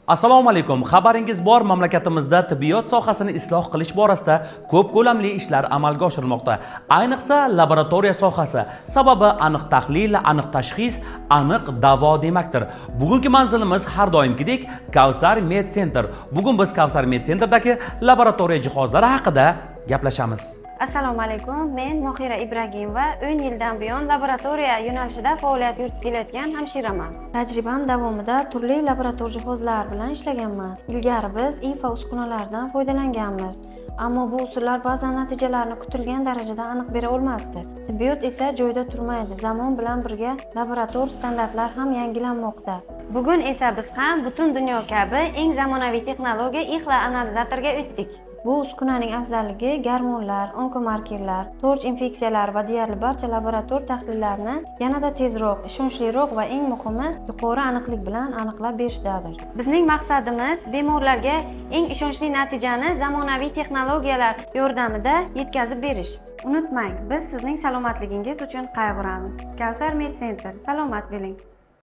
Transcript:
Assalomu alaykum. Xabaringiz bor, mamlakatimizda tibbiyot sohasini isloh qilish borasida ko'p ko'lamli ishlar amalga oshirilmoqda. Ayniqsa laboratoriya sohasi. Sababi aniq tahlil, aniq tashxis, aniq davo demakdir. Bugungi manzilimiz har doimgidek Kavsar Med Center. Bugun biz Kavsar Med Centerdagi laboratoriya jihozlari haqida gaplashamiz. Assalomu alaykum, men Mohira Ibragimova, 10 yildan buyon laboratoriya yo'nalishida faoliyat yuritib kelayotgan hamshiraman. Tajribam davomida turli laborator jihozlar bilan ishlaganman. Ilgari biz IFA uskunalaridan foydalanganmiz, ammo bu usullar ba'zan natijalarni kutilgan darajada aniq bera olmasdi. Tibbiyot esa joyida turmaydi, zamon bilan birga laborator standartlar ham yangilanmoqda. Bugun esa biz ham butun dunyo kabi eng zamonaviy texnologiya IHLA analizatorga o'tdik. Bu uskunaning afzalligi gormonlar, onkomarkerlar, TORCH infeksiyalari va deyarli barcha laborator tahlillarini yanada tezroq, ishonchliroq va eng muhimi, yuqori aniqlik bilan aniqlab berishdadir. Bizning maqsadimiz bemorlarga eng ishonchli natijani zamonaviy texnologiyalar yordamida yetkazib berish. Unutmang, biz sizning salomatligingiz uchun qayg'uramiz. Kavsar Med Center, salomat bo'ling.